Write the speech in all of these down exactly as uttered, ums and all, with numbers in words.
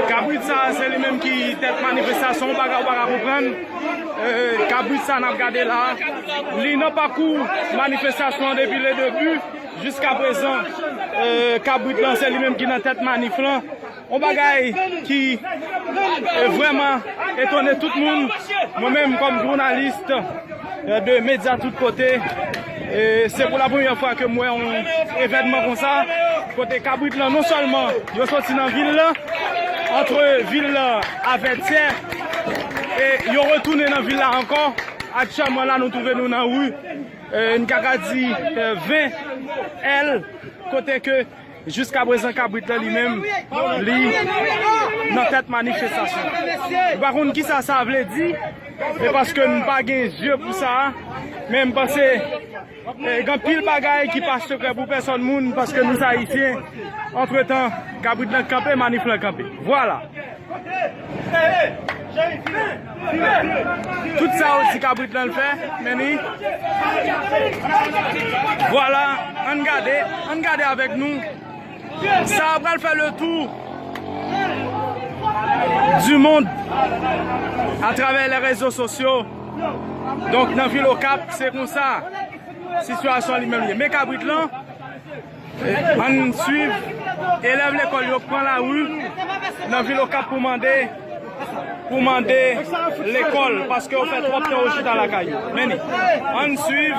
Kabrit sa a, se li menm ki tèt manifestasyon, yon bagay ou pa ka konprann. E, kabrit sa n ap gade la, li nan pakou manifestasyon an depi le debi jiska prezan. E, kabrit lan, se li menm ki nan tèt manif lan. Yon bagay ki, e, vrèman etone tout moun. Mwen menm, kòm jounalis, e, de medya tout kote, e, se pou la premyè fwa ke m wè yon evènman konsa, kote kabrit lan, non sèlman yo soti nan vil lan, antre vil lan avè Tyè, e yo retounen nan vil la ankò. Aktyèlman la, nou twouve nou nan ri, e, n ka ka di, e, ven L, kote ke jiska prezan kabrit lan li menm, li nan tèt manifestasyon. Nou pa konn kisa sa vle di, e paske n pa gen zye pou sa, men m panse, e, gen anpil bagay ki pa sekrè pou pèsòn moun, paske nou se Ayisyen. Antretan, kabrit lan kanpe, manif lan kanpe. Vwala. Tout sa yo di kabrit lan l fè, men ni. Vwala, ann gade, ann gade avèk nou. Sa a pral fè le tour du monde atravè les réseaux sociaux. Donk, nan vil Okap, se konsa sitiyasyon li menm ye. Men kabrit lan, ann swiv, elèv lekòl yo pran lari nan vil Okap pou mande, pou mande lekòl, paske yo fè twòp tan yo chita lakay yo. Men ni, ann swiv.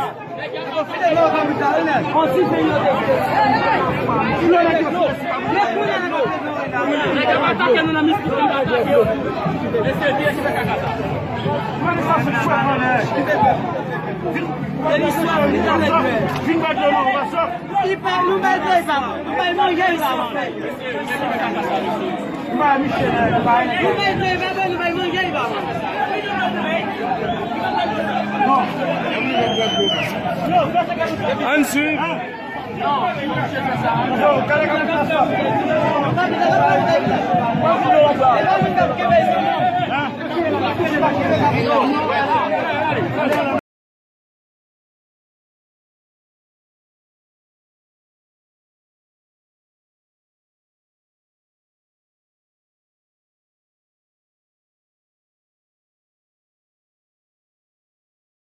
Li pa, nou bay dlo, li pa bon. Nou bay manje, li pa bon. Nou bay dlo, li pa bon, nou bay manje, li pa bon. Ann swiv.